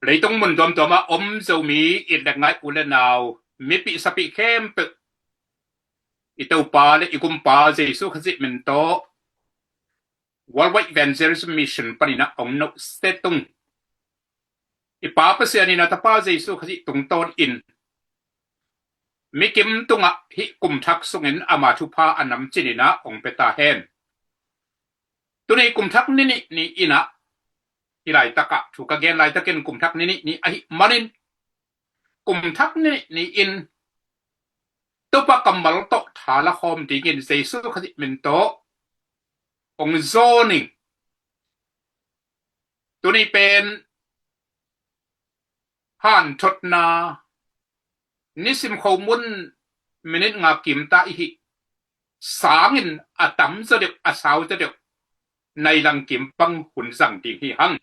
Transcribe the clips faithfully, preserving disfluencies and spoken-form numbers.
Leitung mun tuamtuam ah om Zomi i le ngai u le nau, mipih sapih khempeuh, i Topa le i Kumpa Jesu Khazih min tawh Worldwide Evangelism Mission panin ah ong nohse tung. I Pa Pasian in a Tapa Jesu Khazih tungtawn in mikim tungah hih kum thak sungin ama thupha a namcin in ah ong pia ta hen. Tuni kum thak ni nih ni in ah, hih laitak ah thu ka gen laitak in kum thak ni nih ni ahih manin, kum thak ni nih ni in Topa kammal tawh tha la khawm dingin Jesu Khazih min tawh ong zawn ing. Tuni pen hanthotna, nisim khomun minit nga kim ta i hih sangin a tam zaw deuh, a sau zaw deuh, nai lang kim bang hun zang ding hi hang.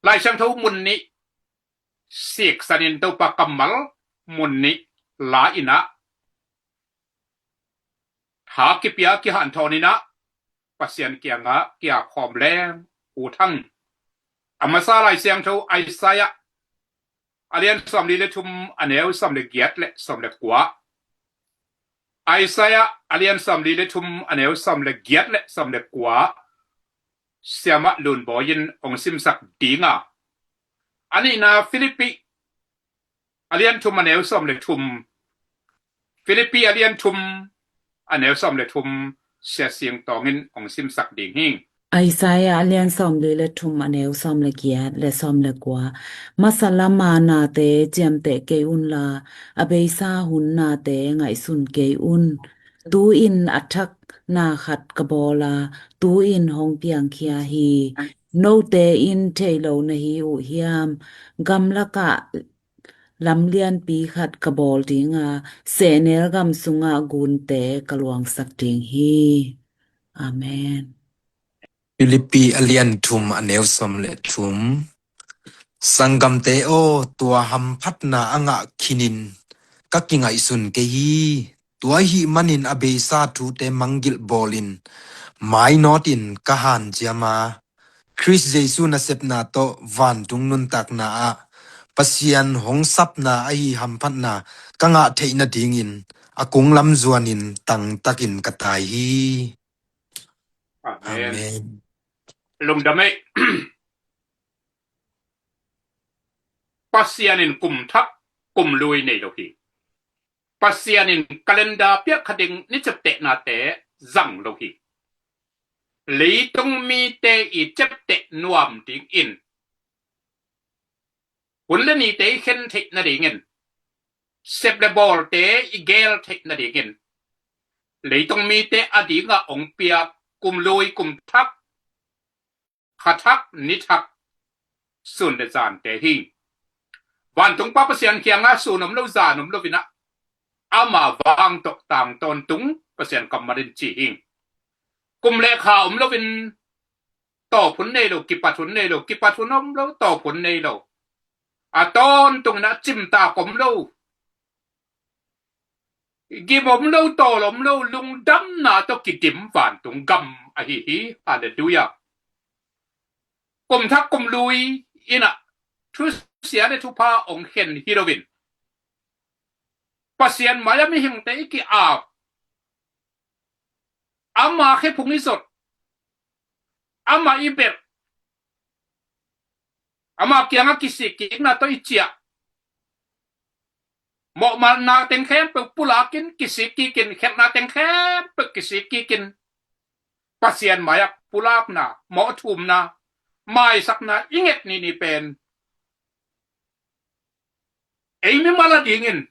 Lai Siangtho mun nih siksanin Topa kammal mun nih la in ah, tha kipia kihanthawn in ah Pasian kiangah kiap khawm leng ut hang. A masa Lai Siangtho Isaiah a lian sawmli le thum, a neu sawm le giat le sawm le kua. Isaiah a lian sawmli le thum, a neu sawm le giat le sawm le kua, Siamah Lun Bawi in ong simsak ding a, a nihna Philippi a lian thum, a neu sawm le thum. Philippi a lian thum, a neu sawm le thum, Sia Siang Tawng in ong simsak ding hi. Isaiah a lian sawmli le thum, a neu sawm le giat le sawm le kua. Masa lama nate ciamteh kei unla, a beisa hun nate ngaihsun kei un. Tu-in a thak na khat ka bawl a, tu-in hong piangkhia hi. Note in thei lo na hi uh hiam? Gamlakah lam lianpi khat ka bawl ding a, sehnel gam sungah gunte ka luangsak ding hi. Amen. Philippi a lian thum, a neu sawm le thum. Sanggamte aw, tua hamphatna a ngah khinin ka kingaihsun kei hi. Tua ahih manin a beisa thute manggilh bawlin mainawtin ka hanciam a, Khrist Jesu nasepna tawh vantung nuntakna ah Pasian hong sapna ahi hamphatna ka ngah theih nadingin a kunglam zuanin tangtakin ka tai hi. Amen. Amen. Lungdam ei. Pasian in kum thak kum lui nei lo hi. Pasian in calendar piak kha ding ni ciaptehnate zang lo hi. Leitung mite i ciapteh nuam dingin, hun le nite i khen theih nadingin, sep le bawlte i gel theih nadingin, leitung mite a dingah ong piak kum lui kum thak, kha thak, ni thak, sun le zante hi. Vantung Pa Pasian kiangah sun om lo, zan om lo in ah, ama vang tawh tang tawntung Pasian kammal in ci hi. Kum le kha om lo in tawp hun nei lo, kipat hun nei lo, kipat hun om lo, tawp hun nei lo. A tawntung in ah cimtak om lo, gim om lo, tawl om lo, lungdamna tawh kidim vantung gam ahi hi. Halleluiah. Kum thak kum lui in ah thusia le thupha ong khen hi lo in, Pasian mai-ah mihingte i ki-ap, ama khephung i zot, ama i belh, ama kiangah kisikkikna tawh i ciah, mawhmalna teng khempeuh pulakin kisikkik in, khelhna teng khempeuh kisikkik in, Pasian mai-ah pulakna, mawhthumna, maisakna i nget ni ni pen, ei mimal a dingin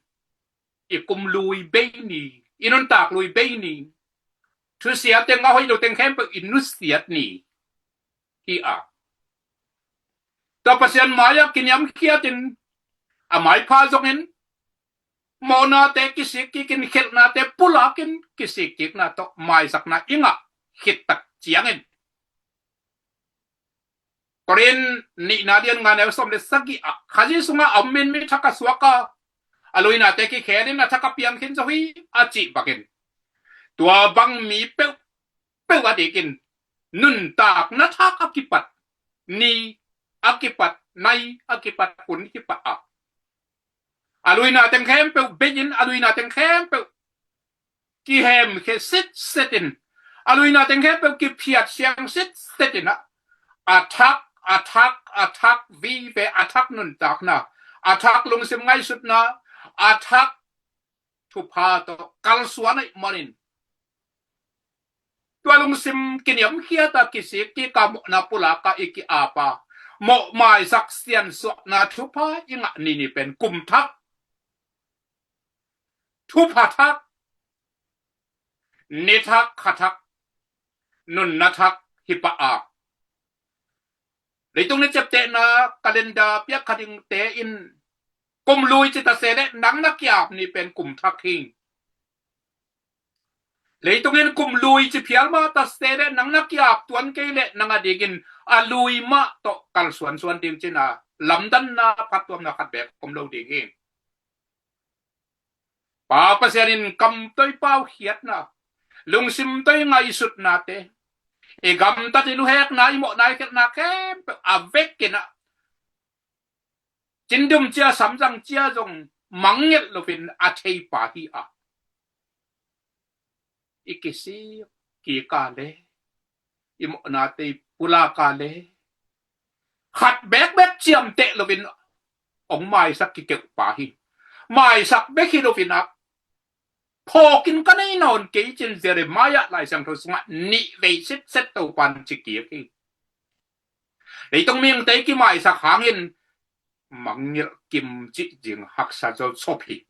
i kum lui bei ni, i nuntak lui bei ni, thusia teng a hoih lo teng khempeuh i nusiat ni hi a. Tua Pasian mai-ah kiniamkhiatin, a maipha zongin mawhnate kisikkik in, khelhnate pulakin kisikkikna tawh maisakna i ngah khit tak ciangin, Korin nihna lian nga neu sawm le sagih ah, Khazih sungah a om in mi thak a suak a, a luinate kikhelin a thak a piang khin zo hi, a cih bangin, tua bang mi peuhpeuh a dikin nuntakna thak a kipat ni, a kipat nai, a kipat hun hi pah a, a luina teng khempeuh bei-in, a luina teng khempeuh kihemkhia sitset in, a luina teng khempeuh kiphiat siang sitset in ah, a thak, a thak, a thak vive, a thak nuntakna, a thak lungsim ngaihsutna, a thak thupha tawh kalsuan ahih manin, tua lungsim kiniamkhiat a, kisik kik a, mawhna pulak a i ki-ap a, mawh maisak siansuahna thupha i ngah ni ni pen kum thak, thupha thak, ni thak, kha thak, nunna thak hi pah a, leitung ni ciaptehna calendar piak kha dingte in kum lui ci ta se leh nang na ki-ap ni pen kum thak hi. Leitung in kum lui ci phial mah ta se leh nang na ki-ap tuan kei leh nang a dingin a lui mah tawh kalsuansuan ding cihna lamdanna phattuamna khat beek om lo ding hi. Pa Pasian in kam tawh i paukhiatna, lungsim tawh i ngaihsutnate, i gamtat i luhekna, i mawhna i khelhna khempeuh a vekin ah, cindum cia samzang cia zong mangngilh loin a thei pa hi a, i kisik kik a le, i mawhnate i pulak a le, khat bekbek ciamteh loin hong maisak kikeuh pa hi. Maisak bek hi loin ah, phawkin ka nei nawn kei cin Jeremiah Lai Siangtho sungah nih vei sitset Topan ci kik hi. Leitung mihingte i kimaisak hangin mangngilh kim cih ding haksa zawsop hi.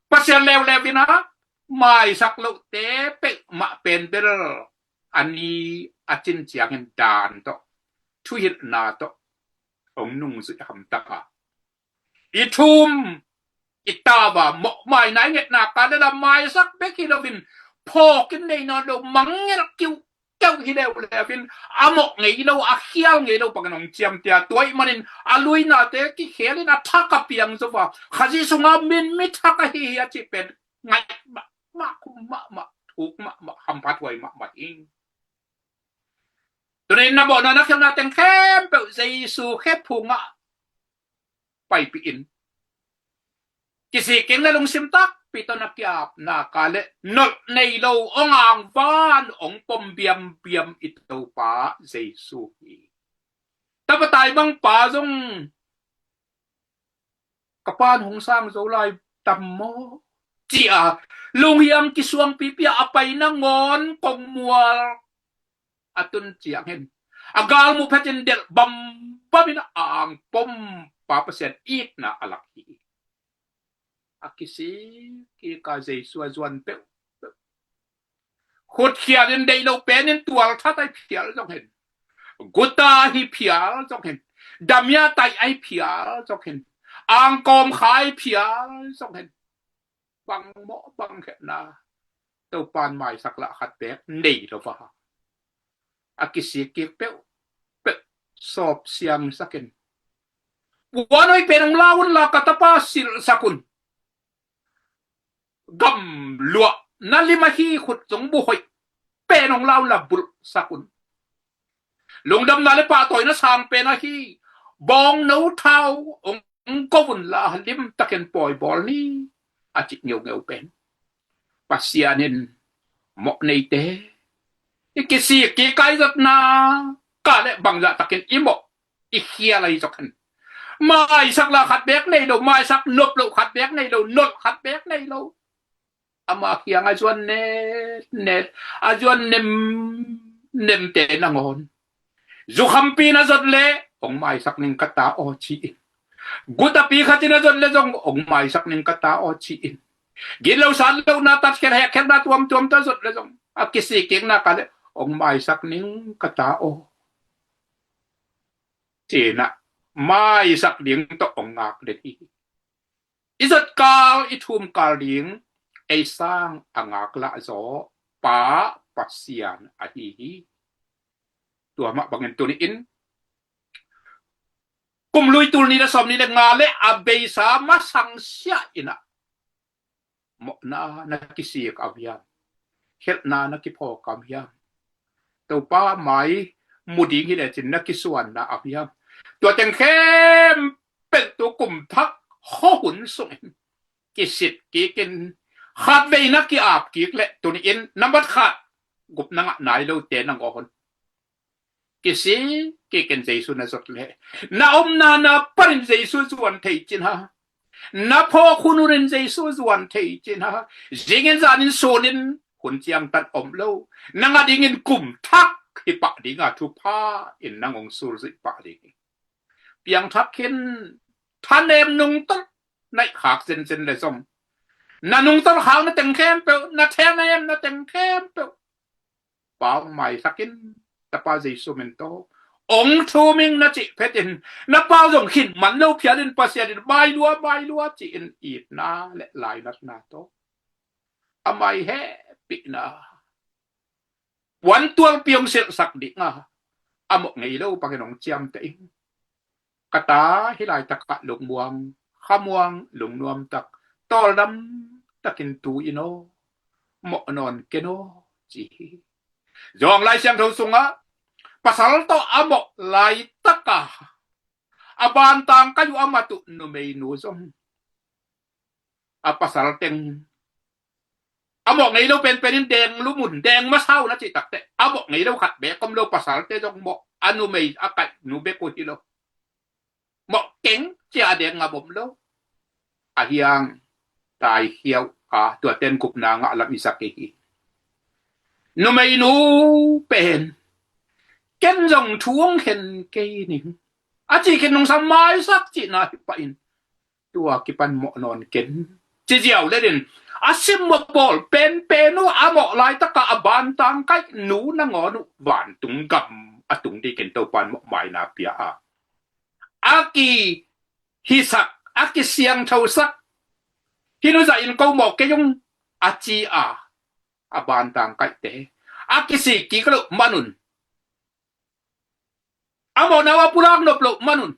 Pasian leuleu in ah maisak lohte peuhmah pen bel a ni a cin ciangin dan tawh, thuhilhna tawh hong nungzuih hamtang a, i thum, i tau a, mawhmaina i ngetna kal le la maisak bek hi loin phawkin nei nawn lo, mangngilh kiuhkeuh hi leuleu in, a mawh ngei lo, a khial ngei lo bangin hong ciamteh a, tua ahih manin a luinate kikhel in a thak a piang zo a, Khazih sunga min mi thak ahi hi a cih pen ngaih mahmah, khum mahmah, thuk mahmah, hamphathuai mahmah hi. Tuni in na mawhna na khialhna teng khempeuh Jesu khe phungah paipih in, kisik kik na lungsim takpi tawh na ki-apna kal le nolh nei lo, hong angvan, hong pom biambiam i Topa Jesu hi. Tapa taimang pa zong ka pan hong sang zo lai tam maw, ci-a lunghiang kisuangpipi a, a pai nangawn kongmual a tun ciangin a galmuh phetin delh bambam in a angpom Pa Pasian itna a lak hi. A kisik kik a Jesu a zuan peuhpeuh, khutkhial in deih lo penin tualthat ahi phial zong hen, guta ahi phial zong hen, damia taih ahi phial zong hen, angkawm kha ahi phial zong hen, bang mawh bang khetna Topan maisak lah khat beek nei lo va, a kisik kik peuhpeuh sawp siangsak in, puan hoih pen hong la un la, ka tapa silhsak un, gamluah na lim ahi khut zong buh hoih pen hong la un la bulhsak un, lungdamna le pahtawina sang pen ahi bawngno thau hong ko un la, limtakin pawi bawl ni, a cih ngeungeu pen Pasian in mawh neite i kisik kik a, i zatna kal le bangzah takin i mawh i khial ahi zong hen, maisak lah khat beek nei lo, maisak nop loh khat beek nei lo, nolh khat beek nei lo, ama kiang a zuan netnet, a zuan nemnemte nangawn, zukhampi na zot le hong maisak ning ka ta aw ci in, gutapi khatin a zot le zong hong maisak ning ka ta aw ci in, gitlo satlohna, tatkhiat hekkhiatna tuamtuam tawh a zot le zong, a kisik kikna kal le hong maisak ning ka ta aw ci-in ah, maisak ding tawh hong ngak den hi. I zot kal, i thum kal ding ei sang a ngak lah zaw Pa Pasian ahi hi. Tua mah bangin tuni in kum lui tul nih le sawmnih le nga le a beisa masang siah in ah, mawhna na kisik a hiam, khelhna na kiphawk a hiam, Topa mai mu ding hi lecin na kisuanna a hiam, Tua teng khempeuh tu kum thak khuahun sungin kisit kikin khatveina ki-ap kik leh tuni-in nambat khat gupna ngah nai lote nangawn kisi kikin Jesu na zot leh na omna na panin Jesu zuan thei cina, na phawk hun hunin Jesu zuan thei cina, zingin zanin sunin hun ciangtan om lo, nang a dingin kum thak hi pah dinga thupha in nang hong sulzui pah ding hi. Piangthak khin, thanem nungtolh naih khak zenzen le zong na nungtolh khak na teng khempeuh, na thanem na teng khempeuh Pa hong maisak in, Tapa Jesu min tawh hong thum ing na cih phetin na Pa zong khin man lo phialin Pasian in mailua mailua ci-in itna le lainatna tawh a mai hehpihna puantualpi hong silhsak dinga a mawh ngei lo bangin hong ciamteh ing. Ka ta hih laitakah lungmuang khamuang lungnuamtak tawldam takin tu in aw, mawh nawn ken aw ci hi. Zawng Lai Siangtho sungah pasal tawh a mawh laitaka a bantang kai uh a mat uh numeinu zong a pasal teng a mawh ngei lo penpenin deng lumun deng masa uh na cih takteh a mawh ngei lo khat bek om lo, pasalte zong mawh a numei a kaihnu bek uh hi lo. Mawh keng cia a deng ngam om lo. A hiang taikhia uh a tuaten gupna ngah lam i sak hi hi. Numeinu pen ken zong thu hong khen kei ning a ci khin nungsam maisak cihna hi pahin tua kipan mawh nawn ken ci ziau letin a sim mawh bawl penpen uh a mawh laitaka a bantang kaihnu nangawn uh vantung gam a tung dikin Topan mawh maina pia a a kihisak a kisiangthosak hi nuzah in ko mawh kei ung a ci a a bantang kaihte a kisik kik loh manun a mawhna uh a pulak nop loh manun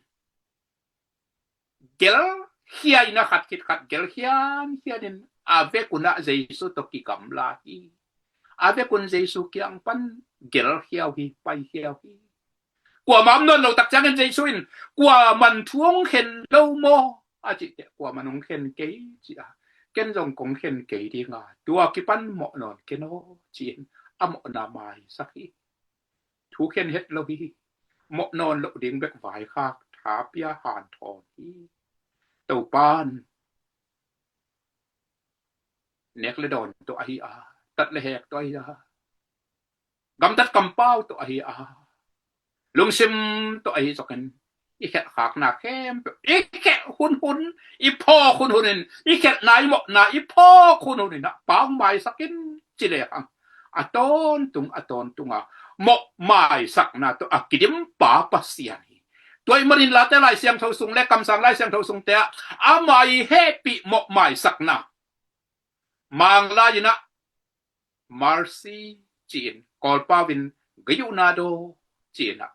gelkhia in a khat khit khat gelkhian khianin a vekun ah Jesu tawh kigamla hi. A vekun Jesu kiang pan gelkhia uh hi, paikhia uh hi. Kuamah om nawn lo tak ciangin Jesu in kuaman thu hong khen lo maw a cihteh kuaman hong khen kei ci a ken zong kong khen kei dinga tua kipan mawh nawn ken aw ci-in a mawhna maisak hi. Thu khen het lo hi. Mawh nawn loh ding bek vaikhak tha pia hanthawn hi. Topan nek le dawn tawh ahi a, tat le hek tawh ahi a, gamtat kampau tawh ahi a, lungsim tawh ahi zokin i khelhkhakna khempeuh i khelh hunhun i phawk hunhunin i khelhna i mawhna i phawk hunhunin ah Pa hong maisak in ci lehang a tawntung a tawntunga mawh maisakna tawh a kidim Pa Pasian hi. Tua ih manin Late Lai Siangtho sung le kamsang Lai Siangtho sungte ah a mai hehpih mawh maisakna Manglai in ah mercy ci-in, Kawlpau in gayuna do ci-in ah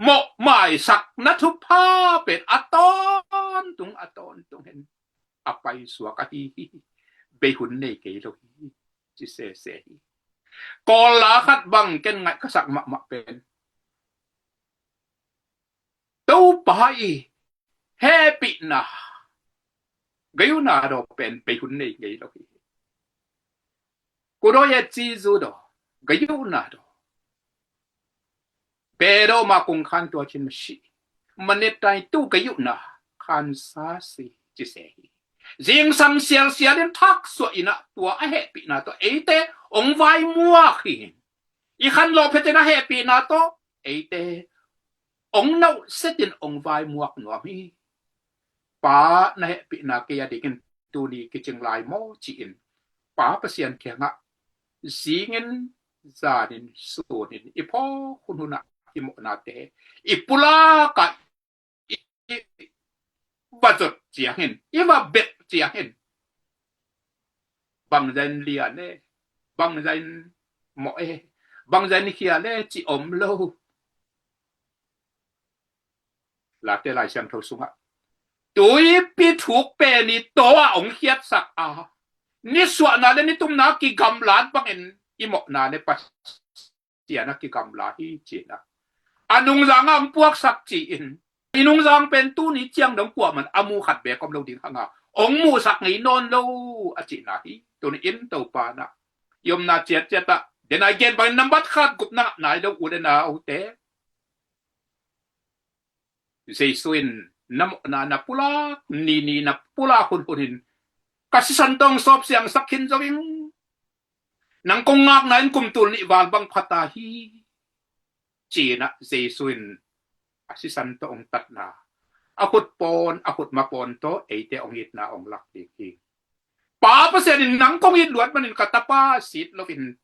mawh maisakna thupha pen a tawntung a tawntung hen a paisuak ahi hi. Bei hun nei kei lo hi ci sese hi. Kawl la khat bang ken ngaih ka sak mahmah pen Topa i hehpihna gayuna do pen bei hun nei ngei lo hi. Kudo ye cizu do gayuna do bedo ma kung khan tua chin masi manet tai tu gayuna khan sa si ci se hi. Zingsang sialsial in thak suah in ah tua a hehpihna tua eite ong vai muak hi. I khan lo phetin a hehpihna tawh eite ong nauh setin ong vai muak nuam hi. Pa na hehpihna kei a dingin tuni kicing lai maw ci-in Pa Pasian kiangah zingin zanin sunin i phawk hunhunah i mawhnate i pulakah i va zot ciangin i va bet ciangin bangzain lian e, bangzain mawh e, bangzain khial e ci om lo. Late Lai Siangtho sungah tuipi thuk pen i taw a ong khiatsak a nisuahna le nitumna kigamlat bangin i mawhna le Pasian a kigamla hi cina a nungzanga ong puaksak ci-in i nungzang pen tuni ciang dong kuamah in a mu khat beek om lo ding hang a, hong muhsak ngei nawn lo a cihna hi. Tuni in Topa in ah i omna ciatciat ah, den a i gen bangin nambat khat gupna ngah nai lo u le naute. Jesu in na mawhna na pulak nini, na pulak hunhun in, ka sisan tawh hong sawp siangsak khin zo ing. Nang kong ngakna in kum tul nih val bang pha ta hi, ci-in ah Jesu in a sisan tawh hong tatna, a khut pawn, a khut ma pawn tawh eite hong itna hong lak ding hi. Pa Pasian in nang kong it luat manin ka tapa sit loin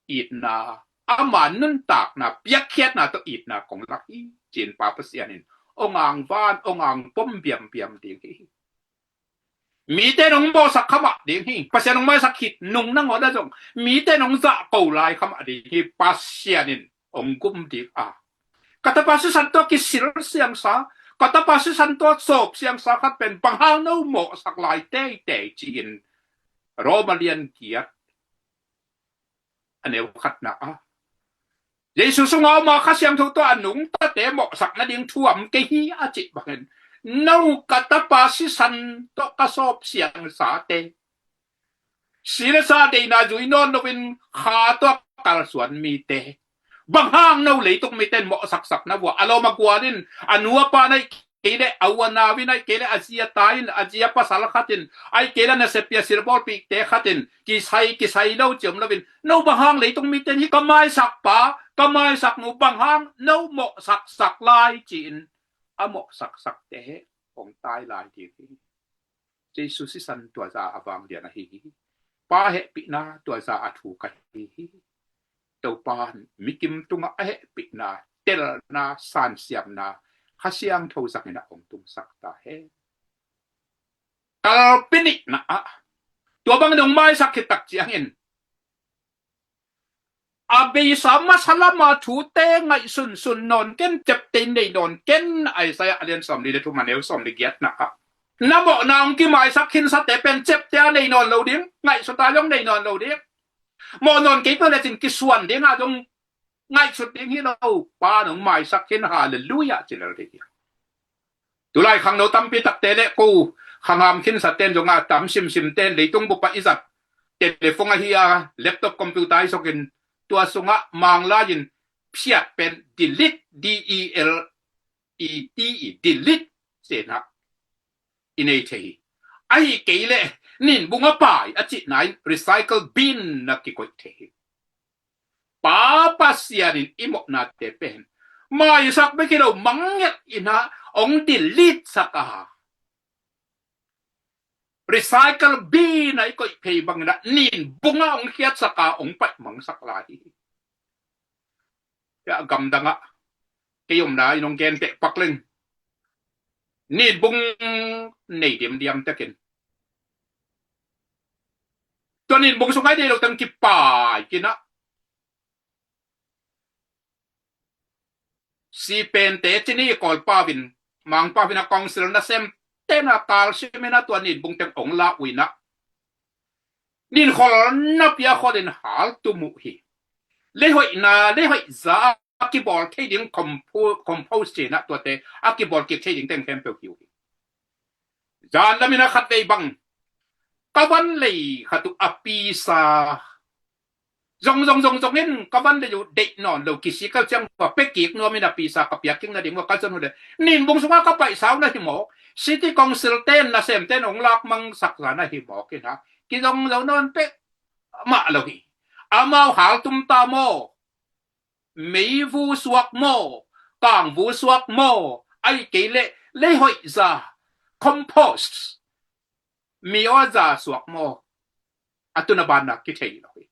itna, ama nuntakna, piakkhiatna tawh itna kong lak hi, ci-in Pa Pasian in hong angvan, hong angpom biambiam ding hi. Mite in hong mawhsak kha mah ding hi. Pasian hong maisak khit nung nangawn ah zong mite in hong zahko lai kha mah ding hi. Pasian in hong gum ding a, ka tapa sisan tawh kisil siangsa, ka tapa sisan tawh sawp siangsa khat pen bang hang no mawhsak lai teitei, ci-in Roma lian giat a neu khatna ah, Jesu sunga om a Kha Siangtho tawh a nungtate mawhsak nading thu om kei hi a cih bangin, no ka tapa sisan tawh ka sawp siangsate, si le sa deihna zui nawn loin kha tawh kalsuan mite, bang hang no leitung mite in mawhsaksak na uh a? A lawm a gual in, a nu a pa in ahih kei leh a u a nau in, ahih kei leh a zi a ta in, a zi a pasal khat in, ahih kei leh nasep pia silbawlpihte khat in, kisai, kisai lo ci om loin, no bang hang leitung mite in hih ka maisak pa, ka maisak nu bang hang no mawhsaksak lai, ci-in a mawhsaksakte hong tai lai ding hi. Jesu sisan tua za a vanglian ahi hi. Pa hehpihna tua za a thuk ahi hi. Topa in mikim tungah a hehpihna, telna, sansiamna, Kha Siangtho zangin a hong tungsak ta hen. Kalpi nihna ah, tua bangin hong maisak khit tak ciangin, a beisa masa lama thute ngaihsunsun nawn ken, ciapteh nei nawn ken, Isaiah a lian sawmli le thum a neu sawmli giatna ah. Na mawhna hong kimaisak khinsate pen ciapteh a nei nawn lo ding, ngaihsut a zong nei nawn lo ding. Mawh nawn kei peuh lecin kisuan ding a zong ngaihsut ding hi lo, Pa in hong maisak khin, halleluiah, ci lel ding hi. Tulai khangno tampi takte le ko khangam khinsa ten zong a tam simsim ten leitung bup ah i zat telephone ahi a, laptop, computer ahi sokin, tua sungah Manglai in phiat pen delete, D E L E T E, delete, ci-in ah i nei thei hi. Ahih kei leh Ninbung a Pai a cihna in recycle bin ah kikoih thei hi. Pa Pasian in i mawhnate pen maisak bek hi lo, mangngilh in ah hong delete sak a, recycle bin ah i koih phei bangin ah Ninbung ah hong khiatsak a, hong paihmangsak lai hi. Hia gamdang ah kei omna in hong gen pek pak leng, Ninbung nei diamdiam tekin, tua Ninbung sungah i deih lo teng kipai khin ah, sipente cini Kawl pau in, Mang pau in a council nasem ten a kalsim in ah tua Ninbung teng hong la uh in ah, nin khol na pia khol in haltum uh hi. Leihoihna, leihoih za a kibawl thei ding compo-, compose ci-in ah tuate a kibawl kik thei ding teng khempeuh hi uh hi. Zan lam in ah khatvei bang ka van lei khat uh a pisa zong zong zong zong in, ka van lei uh deih nawn lo, kisik kal ciang uh a pia kik nuam in, a pisa ka piak kik nading uh a ka zon uh leh Ninbung sungah ka paihsa uh na hi mawk, City Council ten, nasem ten hong lakmangsak za na hi mawk in ah kizong zo nawn peuhmah lo hi. Amau haltum ta maw, meivu suak maw, kangvu suak maw, ahih kei leh leihoih za, compost, mi aw za suak maw, a tun a ban nak kithei lo hi.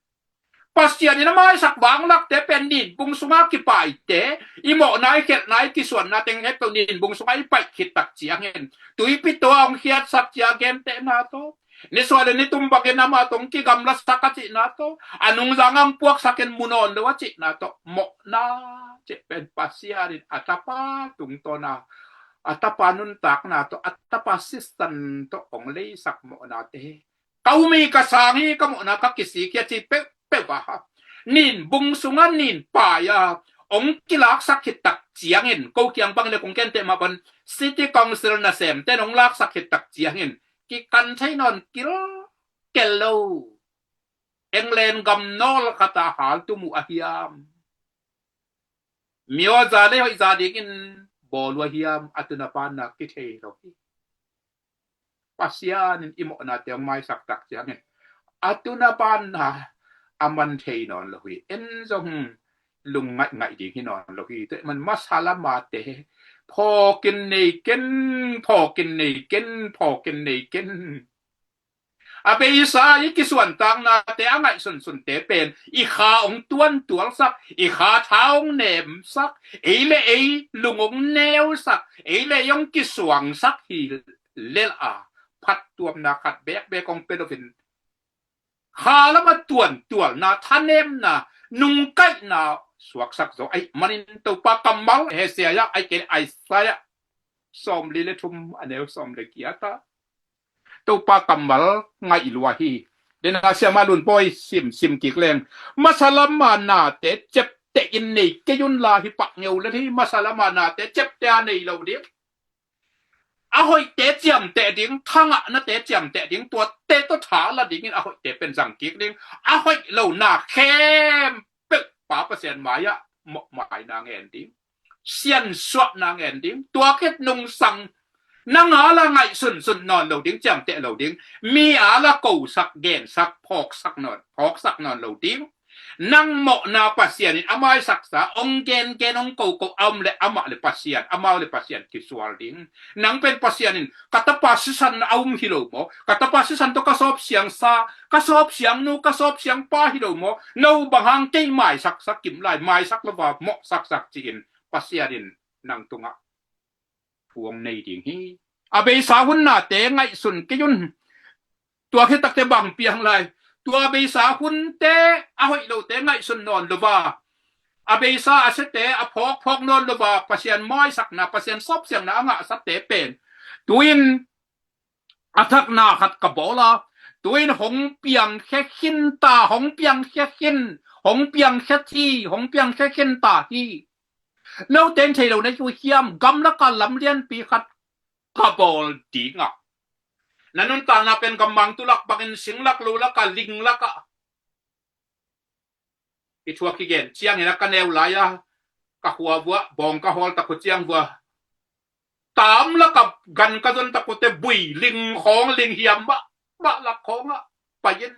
Pasian in a maisak vanglakte pen Ninbung sungah kipaite, i mawhna, i khelhna, i kisuanna teng khempeuh Ninbung sungah i paih khit tak ciangin, tuipi tawh a hong khiatsak ci-a gentehna tawh, nisuah le nitum bangin amah tawh hong kigamlasak a cihna tawh, a nungzang ah hong puaksak in mu nawn lo a cihna tawh, mawhna cih pen Pasian in a Tapa tungtawn a, a Tapa nuntakna tawh, a Tapa sisan tawh hong leisak mawhnate, ka um hi, ka sang hi, ka mawhna ka kisik hi a ci peuhpeuh a, Ninbung sungah nin pai a, hong kilaksak khit tak ciangin, ko kiang bang le kong kenteh mah bang, City Council nasemte in hong laksak khit tak ciangin kikan thei nawn kilkel lo. England gam nawl khat ah haltum uh a hiam, mi aw za le hoih za dingin bawl uh a hiam, a tun a banna kithei lo hi. Pasian in i mawhnate hong maisak tak ciangin a tun a banna a man thei nawn lo hi. En zong lungngaih ngaih ding hi nawn lo hi. Tua ahih man masa lamate phawkin nei ken, phawkin nei ken, phawkin nei ken. A beisa i kisuantaknate a ngaihsunsunte pen i kha hong tuantualsak, i kha tha hong nemsak, ei le ei lung hong neusak, ei le ei hong kisuangsak hi lel a, phattuamna khat bekbek hong pia loin kha lam a tuantualna, thanemna, nungkaihna suaksak zaw ahih manin Topa kammal Hosea, ahih kei leh Isaiah sawmli le thum a neu sawm le giat ah Topa kammal ngaih lua hi. Dena siama lunpawi sim, sim kik leng, masa lama nate ciapteh in nei kei un la hi pah ngeu lel hi. Masa lama nate ciapteh a nei lo ding, a hoihte ciamteh ding, thangahnate ciamteh ding, tuate tawh tha la dingin a hoihte pen zang kik ding, a hoih lo na khempeuh Pa Pasian mai-ah mawhmaina ngen ding, siansuahna ngen ding. Tua khit nungsang nang a la ngaihsunsun nawn lo ding, ciamteh lo ding, mi a la kosak, gensak, phawksak nawn, phawksak nawn lo ding. Nang mawhna Pasian in a maisaksa hong gengen, hong koko a om leh amah le Pasian, amau le Pasian kisual ding. Nang pen Pasian in ka tapa sisan a um hi lo maw, ka tapa sisan tawh ka sawp siangsa, ka sawp siangnu, ka sawp siangpa hi lo maw, no bang hang kei maisaksa kim lai, maisak lo va mawhsaksak ci-in Pasian in nang tungah thu hong nei ding hi. A beisa hun nate ngaihsun kei un. Tua khit takteh bang piang lai? Tua beisa hunte, a hoih lote ngaihsun nawn lo va, a beisa a siate a phawkphawk nawn lo va Pasian maisakna, Pasian sawpsiangna a ngahsate pen tu-in a thakna khat ka bawl a, tu-in hong piangkhia khin ta, hong piangkhia khin, hong piangkhia hi, hong piangkhia khin ta hi. Note in thei lo na hi uh hiam? Gamlak ah lam lianpi khat ka bawl ding a, na nuntakna pen gammang tulak bangin singlak lolak ah, linglak ah, i thu a kigen ciangin a ka neu lai-a ka khua vuah bawng ka hawl tak uh ciang vuah, tam lak ah gan ka zon tak uh teh bui, ling khawng, ling hiam mahmah lak khawng ah pai-in,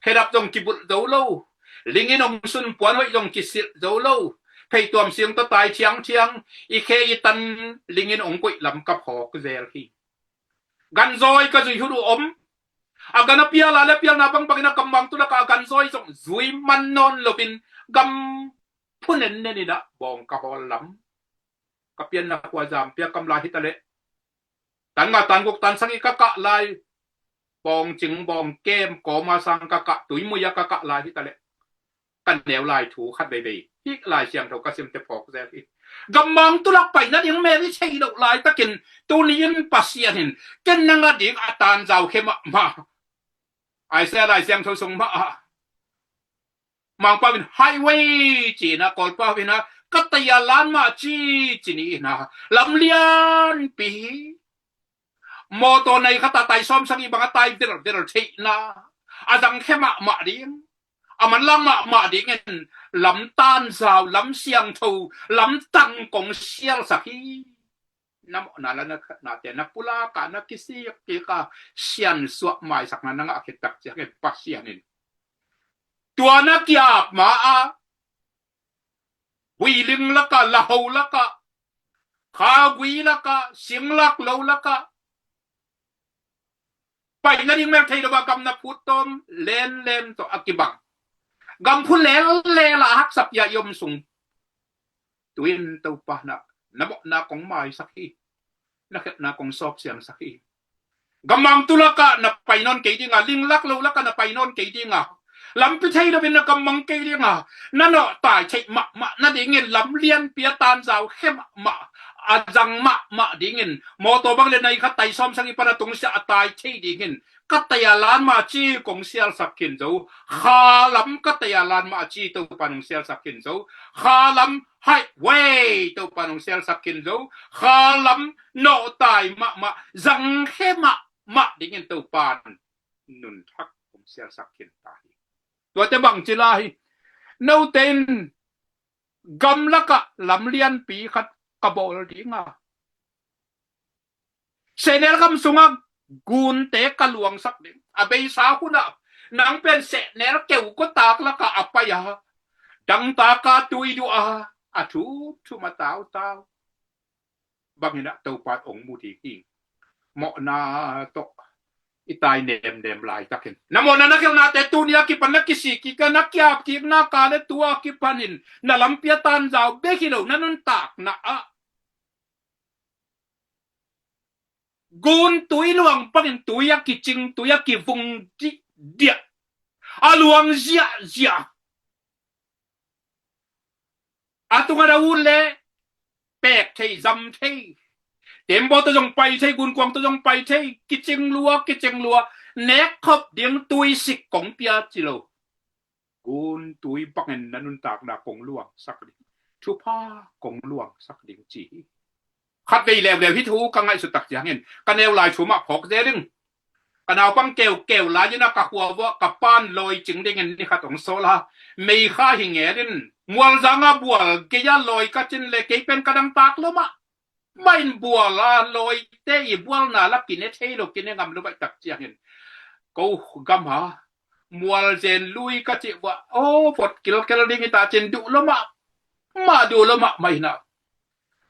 khedap zong kibulh zo lo, ling in hong sunpuan hoih zong kisilh zo lo, pheituam sing tawh tai thiangthiang, i khe i tan, ling in hong koih lam ka phawk zel hi. Ganzawi ka zui hun uh om. A gan a pial a le pialna bangbangin a gammang tulak ah a ganzawi zong zui man nawn loin gam phu nennenin ah bawng ka hawl lam, ka pianna khua Zampiakam lai hi ta leh, tan nga, tan guk, tan sagih ka kah lai, bawng cing, bawng kem, kawma sang ka kah, tuimui ah ka kah lai hi ta leh, ka neu lai thu khat veivei hih Lai Siangtho ka simte phawk zel hi. Gammang tulak pai nading mel i thei loh laitakin tuni-in Pasian in ken nang a ding a tanzau khia mahmah. Isaiah Lai Siangtho sung mah ah Mangpau in highway ci-in ah, Kawlpau in ah ka tai a lan mah ci, ci ni in ah, lam lianpi hi. Mawtaw nei khat a tai sawm sagih bang a tai vilvil theihna, a zang khia mahmah ding, a manlang mahmah dingin lam tanzau, lam siangtho, lam tang kong sialsak hi. Na mawhna la na khatnate na pulak a, na kisik kik a, siansuah maisakna na ngah khit tak ciangin Pasian in tua na ki-ap ma-ah, huiling lakah, laho lakah, khagui lakah, singlak lo lakah, pai nading mel thei lo a, gam na phut tawm lenlen tawh a kibang, gam phu lellel a haksa pia i om sung, tu-in Topa na, na mawhna kong maisak hi. Na khepna kong sawpsiangsak hi. Gammang tulakah na pai nawn kei dinga, linglak lo lakah na pai nawn kei dinga, lampi thei loin na gammang kei dinga, na nawhtai theih mahmah nadingin lam lianpi a tanzau khia mahmah a zang mahmah dingin, mawtaw bang le nai khat tai sawm sagih pan a tungsiah a tai thei dingin, ka tai a lan mah ci kong sialsak khin zo, kha lam ka tai a lan mah ci Topa nong sialsak khin zo, kha lam highway Topa nong sialsak khin zo, kha lam nawhtai mahmah, zangkhe mahmah dingin Topa nunthak kong sialsak khin ta hi. Tuate bang ci lai hi, note in gamlakah lam lianpi khat ka bawl ding a, sehnel gam sungah gunte ka luangsak ding. A beisa hunah nang pen sehnel keu kawtak lakah a pai a, dangtak a tui duh a, a thumthum a tautau bangin ah Topa in hong mu ding hi. Mawhna tawh i tai nemnem laitakin, na mawhna na khelhnate tuni a kipan na kisik kik a, na kiap kikna ka le tua kipanin na lampi a tanzau bek hi lo, na nuntakna ah gun tui luang bangin tui a kicing, tui a kivung dihdiah, a luang ziahziah, a tungah a ut leh pek thei, zam thei, tembaw tawh zong pai thei, gunkuang tawh zong pai thei, kicing lua, kicing lua, nek khop ding tui sik kong pia ci lo. Gun tui bangin na nuntakna kong luangsak ding, thupha kong luangsak ding ci hi. Khatvei leuleu hih thu ka ngaihsut tak ciangin ka neu lai thu mah phawk zel ing. Ka naupang keukeu lai-in ah ka khua vuah ka pa'n lawi cing dingin ni khat hong sawl a, meikha hi ngel in, mualzang a bual gei a lawi ka cin leh kei pen ka dangtak lo mah. Mah in bual a lawite i bualna la kine thei lo, kine ngam lo baih tak ciangin, ko gam a mualzen lui ka cih vuah, aw, vot kilkel ding hi ta cin, duh lo mah, mah duh lo mah, mah in ah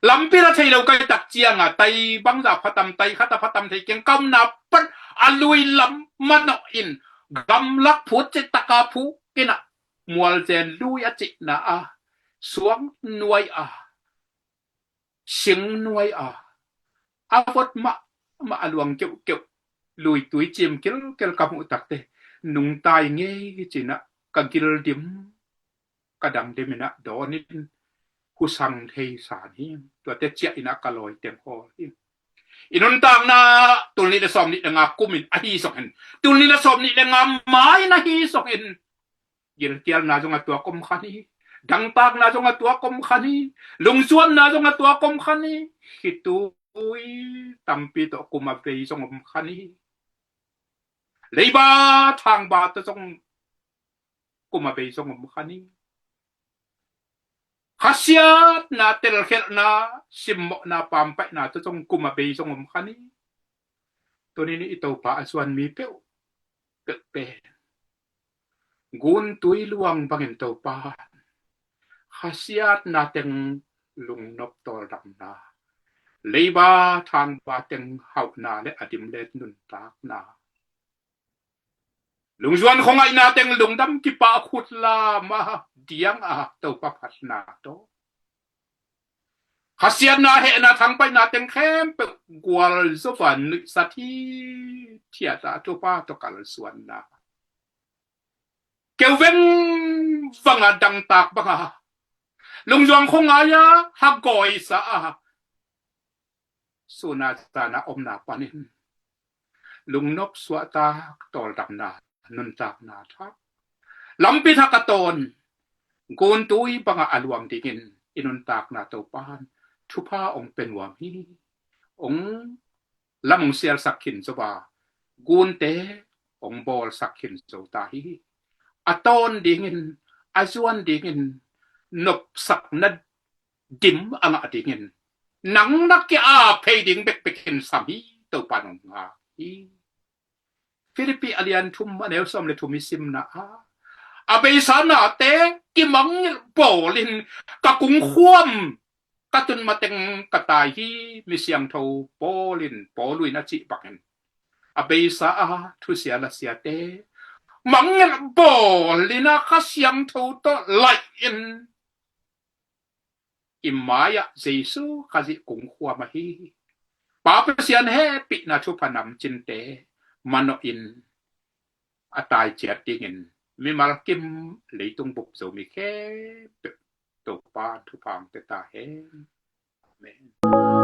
lampi la thei lo ka hih tak ciang a, tai bangzah phatam, tai khat a phatam thei keng, ka omna pan a lui lam manawh in gamlak phut cih tak a phut in ah, mualzen lui a cihna a, suang nuai a, sing nuai a, a vot mahmah a luang keuhkeuh, lui tui cim kilkel ka muh tak teh, nungta ing ei ci-in ah ka gildim, ka dangdim in ah dawn in husang thei san hi. Tuate ciah in ah ka lawi teng hawl hi. I nuntakna tul nih le sawm nih le nga kum in ahi zongin, tul nih le sawm nih le nga mai in ahi zongin, gilkialna zong a tuak om kha ni, dangtakna zong a tuak om kha ni, lungzuanna zong a tuak om kha ni, khitui tampi tawh kum a vei zong om kha ni, leiba thangba tawh zong kum a vei zong om kha ni, khasiatna, telkhialhna, simmawhna, pampaihna tawh zong kum a vei zong om kha ni. Tuni-in i Topa a zuan mi peuhpeuh pen guntui luang bangin Topa khasiatna teng lungnop tawldamna, leiba thangba teng hauhna le a dim le nuntakna, lungzuan khuangaihna teng lungdam kipah khut lam a diang a Topa phatna tawh, khasiatna, hehna, thangpaihna teng khempeuh gualzo a nuihsat hithiat a Topa tawh kalsuanna, keu veng vang a dangtak bang a lungzuan khuangai a hagawisa a, sun a zan a omna panin lungnop suahtak tawldamna, nuntakna thak, lampi thak a tawn guntui bang a a luang dingin i nuntakna Topa'n thupha hong pia nuam hi. Hong lam hong sialsak khin zo a, gunte hong bawlsak khin zo ta hi. A tawn dingin, a zuan dingin, nopsakna dim a ngah dingin nang na kia-ap phei ding bekbek in sam hi. Topa'n hong ngak hi. Filippi a lian thum, a neu sawm le thum i simna ah, a beisa nate kimangngilh bawlin, ka kungkhuam ka tun mateng ka tai hi, mi siangtho Paul in, Paul in a cih bangin, a beisa a thusia lasiate mangngilh bawlin a Kha Siangtho tawh laih in, i mai-ah Jesu Khazih kungkhuam ahi, Pa Pasian hehpihna thupha namcinte manawhin a tai ciat dingin mimal kim leitung bup Zomi khempeuh Topa thupha hong pia ta hen. Amen.